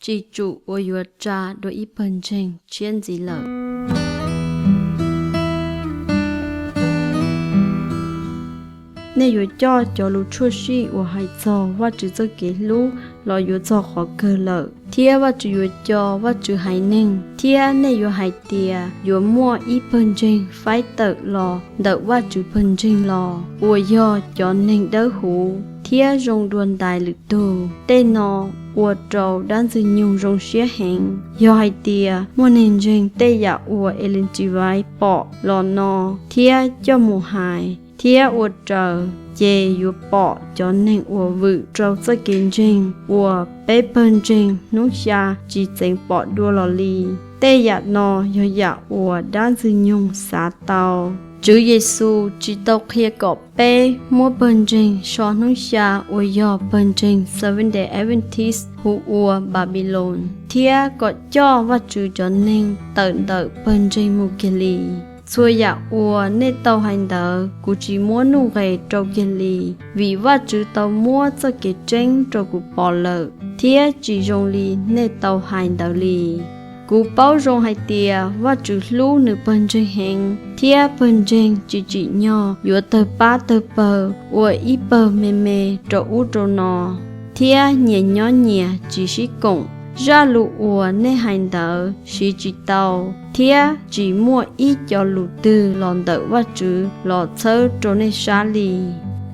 ris tsum uas yuav tsa dua ib Pawg Ntseeg tshiab ntxiv lawm. Nej yuav coj cov lus tshwm sim uas hais txog Vajtswv txoj kev hlub los yuav txog qhov kawg lawm, thiab Vajtswv yuav co Vajtswv haiv neeg, thiab nej yuav hais tias yuav muaj ib Pawg Ntseeg faib tawm los ntawm Vajtswv Pawg Ntseeg los, uas yog cov neeg dawb huv thiab zoo dua ntais lwm tus. Tej no ua rau dab Ntxwg nyoog zoo siab heev yog hais tias muaj neeg ntseeg tej yam uas Ellen G. White pom los no thiab coj mus hais thiab ua raws, ces yuav pom cov neeg uas vwm rau txoj kev ntseeg uas peb Pawg Ntseeg hnub xya tsis txeev pom dua los li. Tej yam no yog yam uas dab Ntxwg nyoog xav tau. Tswv Yexus tsis tau qhia kom peb muab Pawg Ntseeg so hnub xya uas yog Pawg Ntseeg Seventh-day Adventist hu ua Npanpiloos thiab kom coj Vajtswv cov neeg tawm ntawm Pawg Ntseeg mus kiag li. Txhua yam uas nej tau hais ntawd kuv tsis muab nuj nqes rau kiag li, vim Vajtswv tau muab txoj kev tseeb rau kuv pom lawm, thiab tsis zoo li nej tau hais ntawd li. Kuv paub zoo hais tias Vajtswv hlub Nws Pawg Ntseeg heev, thiab Pawg Ntseeg tsis tsim nyog yuav tawg pab tawg pawg ua ib pawg me me rau ub rau no thiab nyias nyob nyias tsis sib koom. Zaj lus uas nej hais ntawd siv tsis tau, thiab tsis muaj ib co lus twg los ntawm Vajtswv los txhawb rau nej sab li.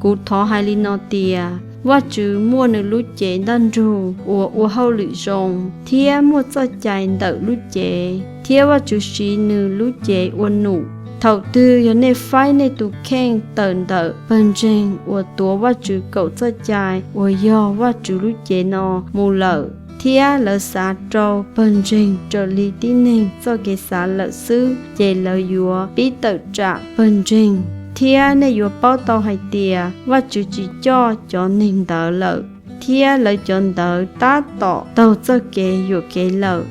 Kuv thov hais li no tias, Vajtswv muaj Nws lub cev ntaj ntsug uas ua hauj lwm zoo, thiab muaj txoj cai ntawm lub cev, thiab Vajtswv siv Nws lub cev ua num. Thaum twg yog nej faib nej tus kheej tawm ntawm Pawg Ntseeg uas tuav Vajtswv kaum txoj cai uas yog Vajtswv lub cev no mus lawm, thiab lawv xav rau Pawg Ntseeg raws li tib neeg txoj kev xav lawm xwb, ces lawv yuav pib tawm tsam Pawg Ntseeg. Thiab nej yuav paub tau hais tias Vajtswv tsis coj cov neeg ntawd lawm, thiab lawv cov ntawd tab tom taug txoj kev yuam kev lawm.